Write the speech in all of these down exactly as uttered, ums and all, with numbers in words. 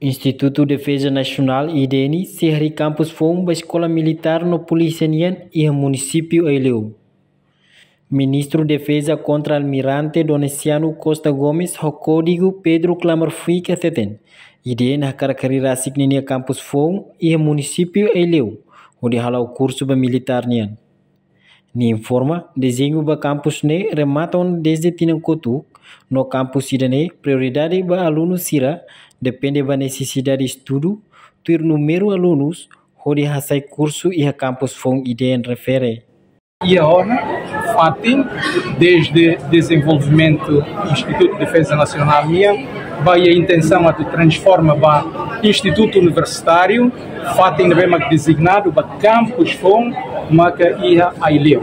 Institutu Defeza Nasionál, I D N, sei harii kampus foun ba eskola militár no polísia nian iha munisípiu Aileu. Ministru Defeza Kontra-Almirante Donesiano Costa Gomes ho kódigu Pedro Klamar Fuik hateten, I D N hakarak harii rasik ninia kampus foun iha munisípiu Aileu, hodi hala'o kursu ba militár nian. Nia informa, dezeñu ba kampus ne'e remata ona dezde tinan kotuk, no kampus ida-ne'e prioridade ba alunu sira, depende ba nesesidade estudu, tuir númeru alunus, hodi hasai kursu iha kampus foun I D N refere. Iha ona fatin, dezde dezenvolvimentu Institutu Defeza Nasionál nian, ba iha intensaun atu transforma ba institutu universitáriu, fatin ne'ebé mak dezignadu ba kampus foun maka iha Aileu.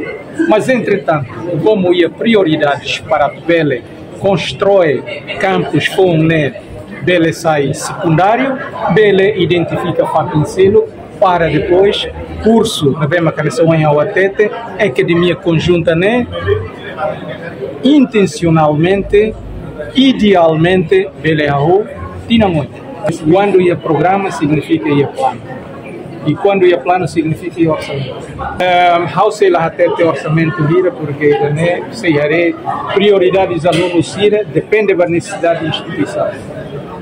Mas, entretantu, komu iha prioridades para bele konstrui kampus foun ne'e bele sai sekundáriu, bele identifika fatin seluk, para depois kursu ne'ebé mak hanesan ohin ha'u hatete, akademia konjunta ne'e intensionalmente, idealmente, bele hahú tinan oin. Kuandu iha programa signifika iha planu. I kuandu iha planu signifika iha orsamentu. Ehm, ha'u sei la hatete orsamentu hira, porke ida-ne'e sei haree prioridades alunu sira, depende ba nesesidade instituisaun.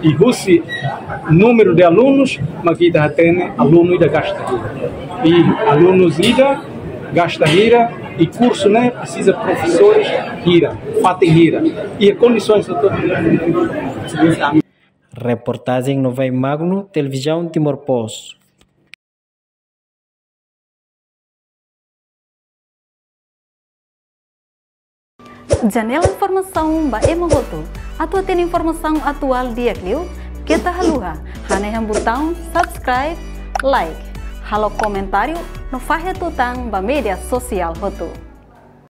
I husi númeru de alunus, mak ita hatene alunu ida gasta hira. I alunus ida gasta hira, i kursu ne'e presiza profesores hira, fatin hira. I kondisoens atu. Reportajen Novai Magno, Televizaun Timor Post. Janela informasaun ba ema hotu. Atu hatene informasaun atuál di'ak liu, keta haluha hanehan butaun subscribe, like, halo komentáriu no fahe tutan ba média sosiál hotu.